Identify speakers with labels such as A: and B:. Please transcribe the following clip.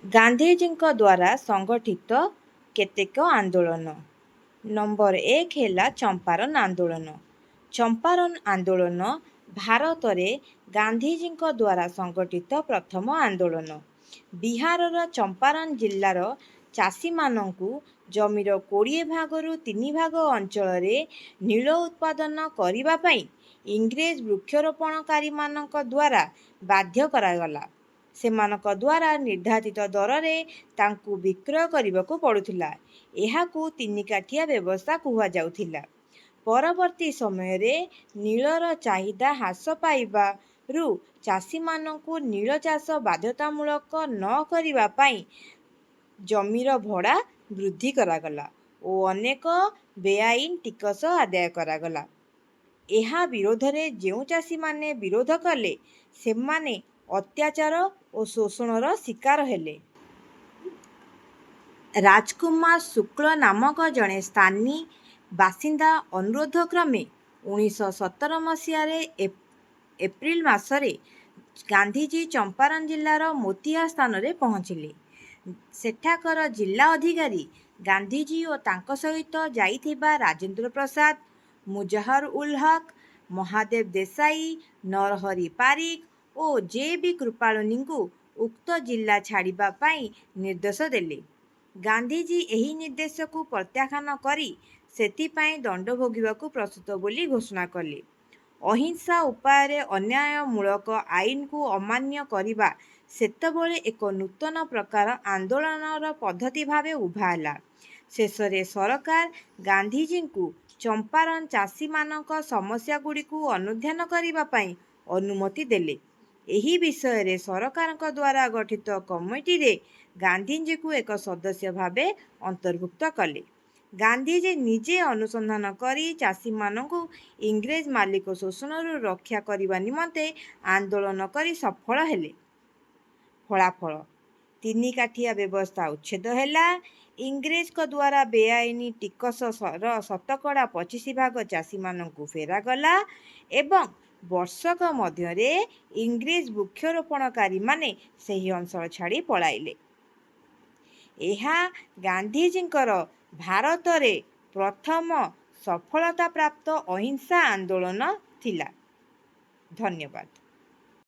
A: ଗାନ୍ଧିଜୀଙ୍କ ଦ୍ୱାରା ସଂଗଠିତ କେତେକ ଆନ୍ଦୋଳନ। ନମ୍ବର 1 ହେଲା ଚମ୍ପାରନ୍ ଆନ୍ଦୋଳନ। ଚମ୍ପାରନ୍ ଆନ୍ଦୋଳନ ଭାରତରେ ଗାନ୍ଧିଜୀଙ୍କ ଦ୍ୱାରା ସଂଗଠିତ ପ୍ରଥମ ଆନ୍ଦୋଳନ। ବିହାରର ଚମ୍ପାରନ୍ ଜିଲ୍ଲାର ଚାଷୀମାନଙ୍କୁ ଜମିର 20 ଭାଗରୁ 3 ଭାଗ ଅଞ୍ଚଳରେ ନୀଳ ଉତ୍ପାଦନ କରିବା ପାଇଁ ଇଂରେଜ ବୃକ୍ଷରୋପଣକାରୀମାନଙ୍କ ଦ୍ୱାରା ବାଧ୍ୟ କରାଗଲା। ସେମାନଙ୍କ ଦ୍ୱାରା ନିର୍ଦ୍ଧାରିତ ଦରରେ ତାଙ୍କୁ ବିକ୍ରୟ କରିବାକୁ ପଡୁଥିଲା। ଏହାକୁ ତିନିକାଠିଆ ବ୍ୟବସ୍ଥା କୁହାଯାଉଥିଲା। ପରବର୍ତ୍ତୀ ସମୟରେ ନୀଳର ଚାହିଦା ହ୍ରାସ ପାଇବାରୁ ଚାଷୀମାନଙ୍କୁ ନୀଳ ଚାଷ ବାଧ୍ୟତାମୂଳକ ନ କରିବା ପାଇଁ ଜମିର ଭଡ଼ା ବୃଦ୍ଧି କରାଗଲା ଓ ଅନେକ ବେଆଇନ ଟିକସ ଆଦାୟ କରାଗଲା। ଏହା ବିରୋଧରେ ଯେଉଁ ଚାଷୀମାନେ ବିରୋଧ କଲେ, ସେମାନେ ଅତ୍ୟାଚାର ଓ ଶୋଷଣର ଶିକାର ହେଲେ। ରାଜକୁମାର ଶୁକ୍ଳ ନାମକ ଜଣେ ସ୍ଥାନୀ ବାସିନ୍ଦା ଅନୁରୋଧକ୍ରମେ 1917 ମସିହାର ଏପ୍ରିଲ ମାସରେ ଗାନ୍ଧିଜୀ ଚମ୍ପାରନ୍ ଜିଲ୍ଲାର ମୋତିହାର ସ୍ଥାନରେ ପହଞ୍ଚିଲେ। ସେଠାକାର ଜିଲ୍ଲା ଅଧିକାରୀ ଗାନ୍ଧିଜୀ ଓ ତାଙ୍କ ସହିତ ଯାଇଥିବା ରାଜେନ୍ଦ୍ର ପ୍ରସାଦ, ମୁଜାହର-ଉଲ-ହକ, ମହାଦେବ ଦେଶାଇ, ନରହରି ପାରିଖ ଓ ଜେ. ବି. କୃପାଳିନୀଙ୍କୁ ଉକ୍ତ ଜିଲ୍ଲା ଛାଡ଼ିବା ପାଇଁ ନିର୍ଦ୍ଦେଶ ଦେଲେ। ଗାନ୍ଧିଜୀ ଏହି ନିର୍ଦ୍ଦେଶକୁ ପ୍ରତ୍ୟାଖ୍ୟାନ କରି ସେଥିପାଇଁ ଦଣ୍ଡ ଭୋଗିବାକୁ ପ୍ରସ୍ତୁତ ବୋଲି ଘୋଷଣା କଲେ। ଅହିଂସା ଉପାୟରେ ଅନ୍ୟାୟମୂଳକ ଆଇନକୁ ଅମାନ୍ୟ କରିବା ସେତେବେଳେ ଏକ ନୂତନ ପ୍ରକାର ଆନ୍ଦୋଳନର ପଦ୍ଧତି ଭାବେ ଉଭା ହେଲା। ଶେଷରେ ସରକାର ଗାନ୍ଧିଜୀଙ୍କୁ ଚମ୍ପାରନ୍ ଚାଷୀମାନଙ୍କ ସମସ୍ୟାଗୁଡ଼ିକୁ ଅନୁଧ୍ୟାନ କରିବା ପାଇଁ ଅନୁମତି ଦେଲେ। ଏହି ବିଷୟରେ ସରକାରଙ୍କ ଦ୍ୱାରା ଗଠିତ କମିଟିରେ ଗାନ୍ଧିଜୀଙ୍କୁ ଏକ ସଦସ୍ୟ ଭାବେ ଅନ୍ତର୍ଭୁକ୍ତ କଲେ। ଗାନ୍ଧିଜୀ ନିଜେ ଅନୁସନ୍ଧାନ କରି ଚାଷୀମାନଙ୍କୁ ଇଂରେଜ ମାଲିକ ଶୋଷଣରୁ ରକ୍ଷା କରିବା ନିମନ୍ତେ ଆନ୍ଦୋଳନ କରି ସଫଳ ହେଲେ। ଫଳାଫଳ: ତିନିକାଠିଆ ବ୍ୟବସ୍ଥା ଉଚ୍ଛେଦ ହେଲା, ଇଂରେଜଙ୍କ ଦ୍ୱାରା ବେଆଇନ ଟିକସର ଶତକଡ଼ା 25 ଭାଗ ଚାଷୀମାନଙ୍କୁ ଫେରାଗଲା ଏବଂ ବର୍ଷକ ମଧ୍ୟରେ ଇଂରେଜ ବୃକ୍ଷରୋପଣକାରୀମାନେ ସେହି ଅଞ୍ଚଳ ଛାଡ଼ି ପଳାଇଲେ। ଏହା ଗାନ୍ଧିଜୀଙ୍କର ଭାରତରେ ପ୍ରଥମ ସଫଳତାପ୍ରାପ୍ତ ଅହିଂସା ଆନ୍ଦୋଳନ ଥିଲା। ଧନ୍ୟବାଦ।